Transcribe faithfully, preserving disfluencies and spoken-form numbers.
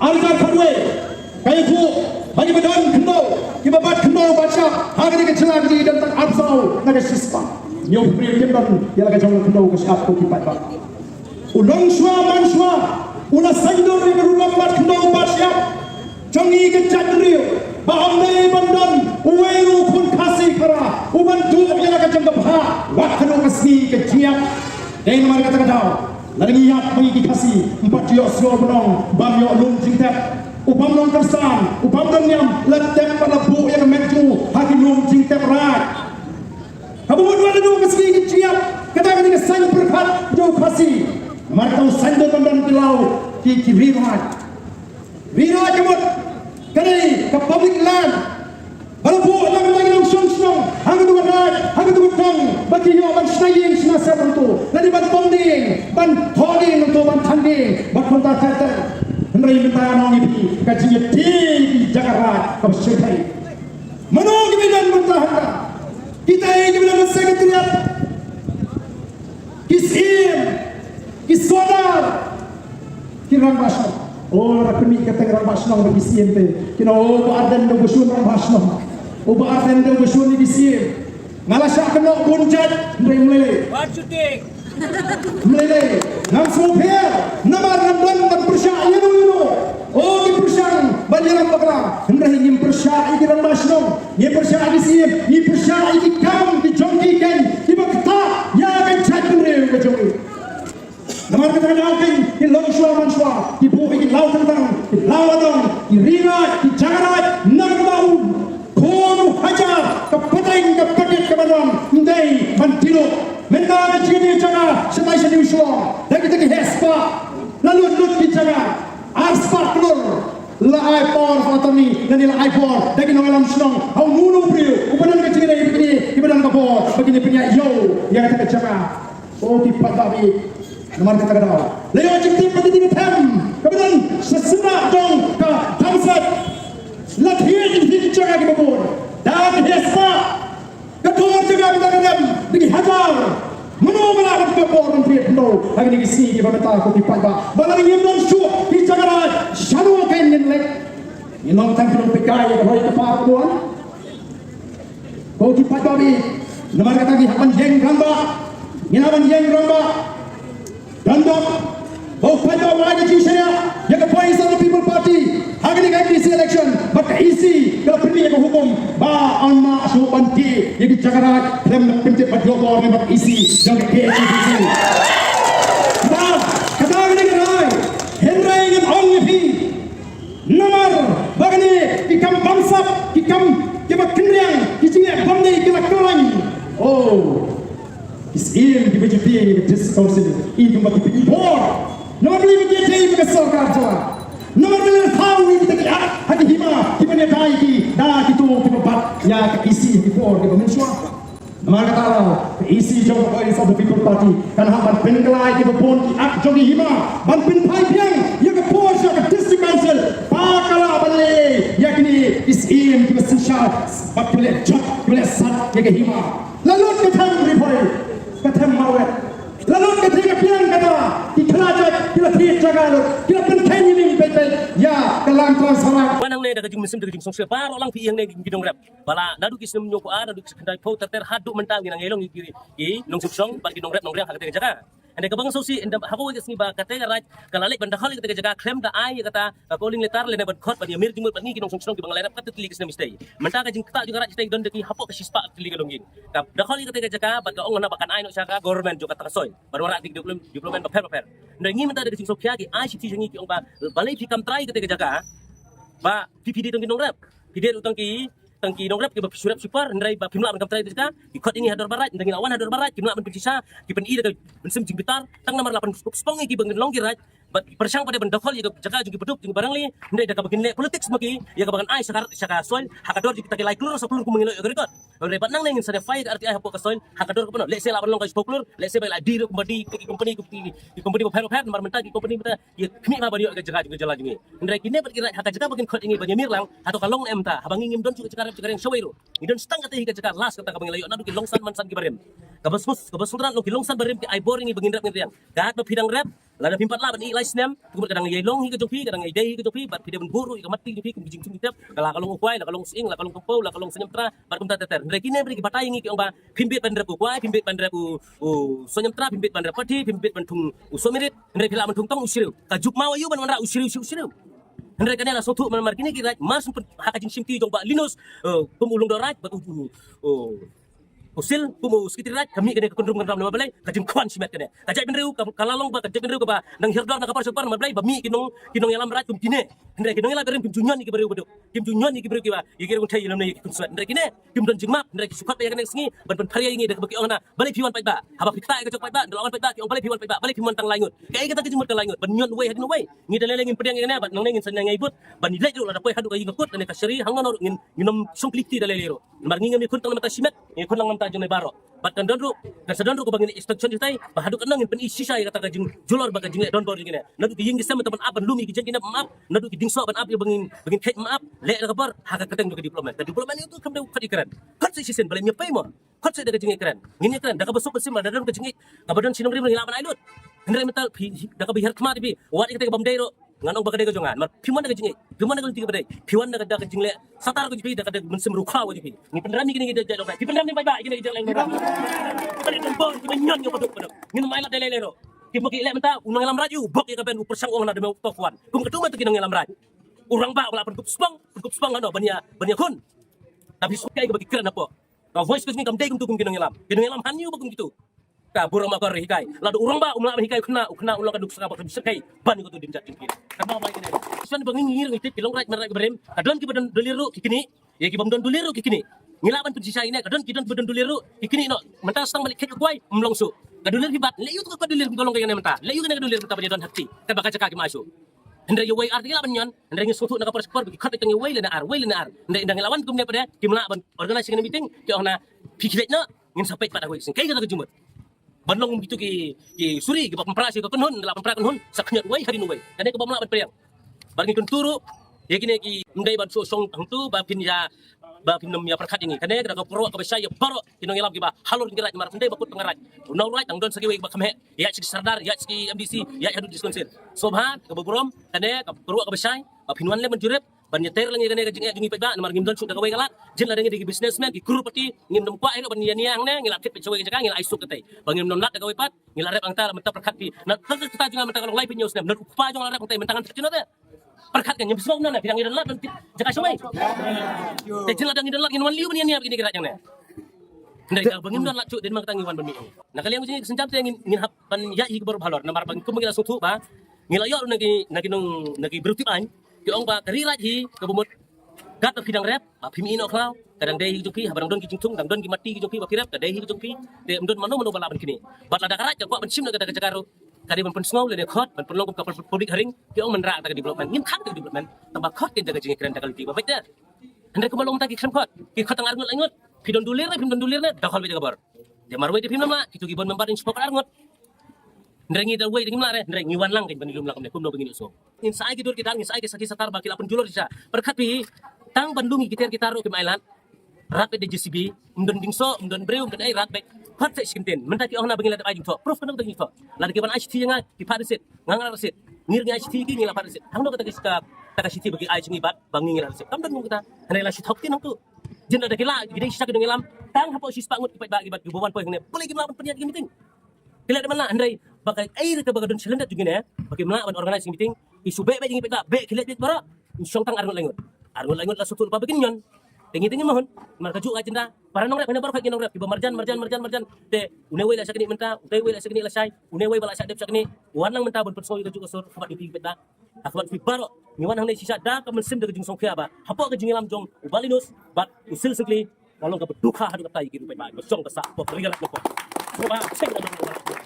Arjar khatwei, ka ïathuh ba kiba don khyndew, kiba bat khyndew bat shyiap ha kane ka jylla ka jong ngi don tang arphew saw na ka shispah. Hynñiewphew hynriew kim don ïa la ka jong ka khyndew ka shyiap, ko ki paidbah. U longshuwa manshuwa u la saiñdur ïa ka rukom bat khyndew bat shyiap jong ngi ka jaitbynriew, ba ym dei ban don uwei ruh u khun Khasi khara u ban duh ïa la ka jong ka bhah wat haduh ka sngi ka jingïap. Dei namar kata ka daw lada ngi ïap ma ngi ki Khasi, ym pat ju ïohsngew ban ong bam ïoh lum jingtep. U bym long kyrsan, u bym don niam, la tep bad la buh ïa ka met jong u ha ki lum jingtep raid. Haba mut wat haduh ka sngi ka jingïap, kata ka dei ka saiñ pyrkhat jong u Khasi. Namar kata u saiñdur ban don ki law ki, ki ri raid. Ri raid ka mut ka dei ka public land. Ba la buh lang lang nongshong shnong ha katu ka raid, ha katu ka dong, ba ki ïoh ban shna ïing shna sem hangto, lane ban pom dieng, ban thoh dieng hangto, ban than dieng, ban kumta ter ter. Hynrei mynta nga ong ïa phi, ka jingïadei ki jaka raid kaba shyrkhei. Mano kiba don mynta hangta? Kita kiba don secretariat, ki syiem, ki sordar, ki rangbah shnong. O, lada pynmih kata ka rangbah shnong bad ki syiem te, kin ong, o, Bah Ardent dei uba shun rangbah shnong. O, Bah Ardent dei uba shun ïa ki syiem. Nga la shah kynnoh bun jait, hynrei ym lei lei. Ym lei lei. Ngam sngewpher namar ngam don ban pyrshah ïano ïano. O, ngi pyrshang ban ïalam bakla, hynrei ngim pyrshah ïa ki rangbah shnong, ngim pyrshah ïa ki syiem, ngi pyrshah ïa ki kam ki jong ki, keiñ kiba ktah ïa ka jaitbynriew ka jong ngi. Namar kata ka daw keiñ ki longshuwa manshuwa ki buh ïa ki law kyntang, ki law adong, ki ri raid, ki jaka raid, na kaba u khun u hajar ka pateng ka packet kaba don, ym dei ban tiluh. Mynta ka jingïadei jaka shatai sha New Shillong, da kita ki heh spah la lut lut ki jaka. Ar spah klur la ai power of attorney, lane la ai bor da ki nongïalam shnong ha uno uno u briew uba don ka jingïadei bad kine kiba don ka bor ba kin pynïaid ïew ïa kata ka jaka. O ki paidbah, namar kata ka daw la ïoh jingtip ba ka dei ka them kaba don sha syrah dong ka Dam Sait. La thied ïa ki jaka kiba bun da ki heh spah. Ka dor jaka mynta ka dem da ki hajar. Mano ba lah ban pynbor ban thied hangno ha kine ki sngi kiba mynta, ko ki paidbah? Ba lada ngim don shuh ki jaka raid, shano kein ngin leit? Ngin long tang ki nongpeitkai ïa ka roi ka par ka bor. Ko ki paidbah, namar kata ngi hap ban ïeng rangbah. Ngin hap ban ïeng rangbah. Don bok ba u paidbah u ai ka jingshaniah ïa ka Voice of the People Party ha kane ka M D C election, bad ka E C ka la pynmih ïa ka hukum ba ym lah shuh ban thied ïa ki jaka raid khlem da pyntip bad ïoh bor na ka E C jong ka K H A D C. Kata, kata ka dei ka rai. Hynrei ngan ong ïa phi, namar ba kane ki kam bamsap, ki kam kiba kynriang, ki jingleh bymdei ki la khlaiñ. Oh. Ki syiem kiba ju tieng ïa ka District Council, i kumba ki pynbor. Namar balei ba ki ïadei bad ka sorkar jylla? Namar balei la thaw ïa kita ki akt ha ki hima kiba ïadei ki da kito kiba bat ïa ka E C ha ki por kiba mynshuwa? Namar kata ka E C jong ka Voice of the People Party kan hap ban pynkylla ïa kiba bun ki akt jong ki hima ban pynphai biang ïa ka por sha ka District Council ba ka lah ban leh ïa kine ki syiem kiba synshar bad kiba leh jot, kiba leh sat ïa ka hima. La lut ka them Ri Bhoi, ka them Marwet. La lut ka them ka biang kata, ki khynnah jait ki la thied jaka lut, ki la pynkheiñ ïa ning peit peit ïa ka land transfer. Wan hangne da ka jingmynsiem da ka jingsngewsih baroh lang phi ïeng ne ki nongrep. Ba la naduh ki snem hynñiewphew ar, naduh ki snem khyndaiphew ter ter haduh mynta ngi nang ïalong ïa ki, ki nongshong shnong bad ki nongrep nongriang ha kata ka jaka. Hynrei kaba nga sngewsih, hynda haba kawei ka sngi ba kata ka raid ka la leit ban dkhot ïa kata ka jaka khlem da ai ïa kata ka calling letter lane ban khot ban ïamir jingmut bad ngi ki nongshong shnong kiba nga la ïarap katto katne ki snem shatei. Mynta ka jingktah jong ka raid shatei don da ki hapoh ka shispah tylli ka dongging. Ka dkhot ïa kata ka jaka bad ka ong nga ba kan ai noh sha ka government jong ka Thangsoi ban wanrah ïa ki development, development bapher bapher. Hynrei ngi mynta da ka jingsngewsih ki ai shithi sha ngi ki ong ba balei phi kam trai ïa kata ka jaka ba phi phi dei tang ki nongrep, phi dei ruh tang ki tang ki nongrep kiba shu rep shu par, hynrei ba phim lah ban kam trai ïa ka jaka, ki khot ïa ngi ha dorbar raid, hynrei ngi la wan ha dorbar raid, kim lah ban pynshisha, ki pyni da ka mynsiem jingbitar, tang namar la pynspong ïa ki ba ngin long ki raid, bad pyrshang pat ban dkhot ïa ka jaka jong ki baduk jong ki barangli, hynrei da kaba ngin leh politics ma ki ïa kaba ngan ai sha ka, sha ka soil ha ka dor jong kita ki lai klur saw klur kumba ngi la ïoh ïa ka record. Hynrei bad nangne ngin sa dei file ïa ka R T I hapoh ka soil ha ka dor kaba noh, lehse lah ban long ka shiphew klur, lehse ba la dei ruh kumba dei ki company, ki, ki company bapher bapher, namar mynta ki company mynta ïa khmih bha ban ïoh ïa ka jaka jong ka jylla jong ngi. Hynrei kine pat ki raid ha ka jaka ba kin khot ïa ngi ban ïamir lang, hato ka long ne em ta, haba ngi ngim don shuh ka jaka rep jaka riang shawei ruh. Ngi don tang kata hi ka jaka last kata kaba ngi la ïoh naduh ki longsan mansan kiba rim. Kaba sngewsih, kaba sngewthuh long ki longsan barim ki ai bor ïa ngi ba ngin rep ngin riang. Katba phi dang rep, Lada phim pat lah ban ïaid lai snem, kumta ka dang ïai long hi ka jong phi, ka dang ïai dei hi ka jong phi, bad phi dei ban buh ruh ïa ka mat ka jong phi kum ki jingthung jingtep, ka la ka long u kwai, la ka long u sying, la ka long u kmpo, la ka long u sniamtra, bad kumta ter ter. Hynrei kine ba ki batai ïa ngi ki ong ba phim bit ban rep u kwai, phim bit ban rep u, u sniamtra, phim bit ban rep pathi, phim bit ban thung u sohmirit, hynrei phi lah ban thung tang u shriew. Ka juk maw aïu ban wanrah u shriew, shriew, shriew. Hynrei kane la sngewthuh namar kine ki Raij, mar shu pyn ha ka jingshim ki jong Bah Linus, eh, kum u Lyngdoh Raij, bad u, u, u, u Sil, kum u Secretary Raij, ka mih kane ka kynrum kynram namar balei, ka jingkhwan shimet kane. Ka jaitbynriew, ka, ka la long ba ka jaitbynriew kaba nang hiar dor na ka por sha ka por namar balei, ba mih ki nong, ki nongïalam Raij kum kine. Hynrei ki nongïalam Barim kim ju ñion ïa ki briew baduk. Kim ju ñion ïa ki briew kiba, ïa ki rung thei ïa lane ïa ki khunswet. Hynrei kine, kim don jingmap, hynrei ki shu khot ba ïa kane ka sngi, ban pynpharia ïa ngi da kaba ki ong na, balei phi wan paidbah? Haba phi ktah ïa ka jok paidbah, da la wan paidbah, ki ong balei phi wan paidbah, balei phi wan tang lai ngut? Kaei kata ka jingmut ka lai ngut, ban ñion uwei hadien uwei. Ngi da lei lei ngim pdiang ïa kane, bad nangne ngin sa ñiewbud ban leit ruh lada poi haduh ka ïing ka kut lane ka shari, hangno ruh ngin, ngin ym shong kylli kti da lei lei ruh. Namar ngi ngim ïakhun tang na bynta shimet, ngi ïakhun lang na bynta jong nai baroh. Bad kan don ruh, kan sa don ruh kaba ngin inspection shatai, ba haduh katno ngin pyni shisha ïa kata ka jingjulor bad ka jingleh donbor jong kine. Naduh ki ïing ki sem mynta ban ap ban lum ïa ki jait ki nep ban ap, naduh ki dieng soh ban ap ïa ba ngin, ba ngin kheit ban ap, leh da ka bor ha ka kyrteng jong ka development. Ka development ïa uto kam dei u khat ïa kren. Khot sa shisien, balei ym ïa pei mo? Khot sa da ka jingïakren. Ngin ïakren da kaba suk ba sim, da don ka jingïeit kaba don shnong rim ngi lah ban ai lut. Hynrei mynta phi, da kaba hiar khmat phi, wat ïa kata kaba ym dei ruh. Ngan ong ba ka dei ka jong nga, namar phi mon da ka jingïeit, phi mon da ka lynti kaba dei, phi mon da ka, da ka jingleh satar ka jong phi, da ka, da ka mynsiem rukhraw ka jong phi. Ngi pynrem ïa kine ki jait, jait long Raij, phi pynrem ne paidbah ïa kine ki jait long Raij. Pynrem don bor, phi pynñion ïa u baduk baduk. Ngin ym ai lad da lei lei ruh. Ki mut ki leh mynta u nongïalam Raij u bok ïa ka ben u pyrshang ong na da me u tok wan. Kum katu mynta ki nongïalam Raij. U rangbah u la pynkup spong, pynkup spong hano ban ïa, ban ïakhun. Tapi sukai kaba ki kren hapoh. Ka voice ka jong ngi kam dei kumtu kum ki nongïalam. Ki nongïalam hangne ba kum kitu. Ka burom akor hikai. Lada u rangbah um lah ban hikai u khynnah, u khynnah u long ka duk saka ba ka duk sakai ban ïa katu dieng jait jong ki. Ka ba bai kane. Shuwa ba ngi ngir ngi tip ki long Raij Mar Raij Barim. Ka don kiba don dulir ruh ki kine. Ïa kiba ym don dulir ruh ki kine. Ngi lah ban pynshisha ïa kine, ka don ki don ba don dulir ruh ki kine noh. Mynta sa tang ban leit kheit u kwai, ym long shuh. Ka dulir phi bat, leh ïa uto ka dulir phi ka long ka ïa ne mynta. Leh ïa kane ka dulir mynta ba don ha kti. Katba ka jaka kim ai shuh. Hynrei ïa wei ar te ngi lah ban ñion, hynrei ngi sngewthuh na ka por sha ka por ba ki khot ïa tang ïa wei lane ar, wei lane ar. Hynrei ynda ngi la wan kumne pat de, kim lah ban organize ïa kane meeting, ki ong na phi khie leit noh, ngin sa peit pat ha kawei ka sien. Kaei kata ka jingmut? Ban long kitu ki, ki suri, kiba pynpra sha ka kynhun, la pynpra kynhun, sa khñiot wei hadien wei. Kane kaba ym lah ban pdiang. Bad ngi kyntu ruh ïa kine ki, ym dei ban shu shong hangtu ba phin ïa, ba phin ym ïa pyrkhat ïa ngi. Kane ka dei ka pyrshah kaba shai ïa baroh ki nongïalam kiba halor jong ki Raij, namar ym dei ba kut ba nga Raij. Uno u Raij dang don sa kiwei kiba kham heh, ïaid sha ki Sardar, ïaid sha ki M D C, ïaid haduh District Council. Sngewbha kaba burom, kane ka pyrshah kaba shai ba phin wan lem ban jurip, ban ïater lang ïa kane ka jingeh jong ngi paidbah, namar ngim don shuh da kawei ka lad. Jin lada ngi dei ki businessman, ki crorepati, ngim don kwah hi ruh ban ïa nia hangne, ngi la thied peit shawei ka jaka, ngi la ai suk katei. Ba ngim don lad da kawei pat, ngi la rep hangta, la mynta pyrkhat phi. Na kata kata jong nga mynta ka long lai phi ñiew snem, na u kpa jong nga la rep hangta, mynta ngan thied noh te. Pyrkhat ka, ngim sngew na, phi dang ïa don lad ban thied jaka shawei. Te jin lada ngin don lad ngin wan leh ban ïa nia ba kine ki Raij hangne. Hynrei da ba ngim don lad shuh, dei namar kata ngi wan ban mih. Na ka liang jong ngi ka sienjam te ngin, ngin hap ban ïaid hi ka bor ba halor, namar ba kumba ngi la sngewthuh ba ngi la ïoh na ki, na ki nong, na ki briew tip aiñ, ki ong ba ka ri Raij hi kaba mut kat ba phi dang rep ba phim ïehnoh khlaw, ka dang dei hi jong phi, haba dang don ki jingthung, dang don ki mati ki jong phi ba phi rep, ka dei hi jong phi. Te ym don mano mano ba lah ban knieh. Bad lada ka Raij ka kwah ban shim na kata ka jaka ruh, ka dei ban pynsngew lane khot ban pynlong kum ka public hearing, ki ong man rah kata ka development. Ngim khang kata ka development, tangba khot ka jaka jingïakren da ka lynti ba beit de. Hynrei kumba long mynta ki khlem khot, ki khot tang ar ngut lai ngut. Phi don dulir ne phim don dulir ne, da khot beit da ka bor. Te marwei te phim nym lah, kitu ki bun member ngin shu khot ar ngut. Hynrei ngi da wei te ngim lah re, hynrei ngi wan lang kein ban ïalum lang kumne, kumno ba ngin ïohsngew. Ngin sa ai ki dur ki dar, ngin sa ai ki sakhi satar ba ki lah pynjulor shisha. Pyrkhat phi, tang ban lum ïa ki tiar ki tar ruh kim ailad. Rat beit da J C B, ym don dieng soh, ym don briew, ym don ei, rat beit. Khot sa shi kyntien, mynta ki ong na ba ngi la dep ai jingthoh. Proof kano kata jingthoh? Lada ki wan ai shithi ïa nga, ki phah receipt. Nga nga la receipt. Ngi ruh ngi ai shithi ïa ki, ngi la phah receipt. Hangno kata ka, ka, kata ka shithi ba ki ai sha ngi bad ba ngi ngi la receipt? Kam don kata. Hynrei la shithi hok tin hangtu. Jin lada ki la, ki dei shisha ki nongïalam, tang hapoh shispah ngut ki paidbah ki bad kiba wan poi hangne, balei kim lah ban pynïaid ïa ki meeting? Ki leh da man la, hynrei ba kaei re kaba ka don shalyndet jong kine ba kim lah ban organize meeting. Ki shu beh beh jong ngi paidbah, beh khie leit beit baroh. Ngi shong tang ar ngut lai ngut. Ar ngut lai ngut la shu tuh lypa ba kin ñion. Te ngi te ngi mahun. Namar kajuh ka agenda, para nongrep, hana baroh ka ki nongrep kiba marjan marjan marjan marjan. Te une wei la shaknieh mynta, une wei la shaknieh la shai, une wei ba la shah dep shaknieh. Wan lang mynta ban pynsngew ïa kajuh ka sur, kaba ngi paidbah. Ha khmat phi baroh, ngi wan hangne shisha da ka mynsiem da ka jingsngewkhia ba hapoh ka jingïalam jong u Bah Linus bad u Sil Syngkli, ka long kaba dukha haduh katta ïa ki ruh paidbah ba shong ba sah hapoh ka ri ka lad hapoh. Sngewbha cheng da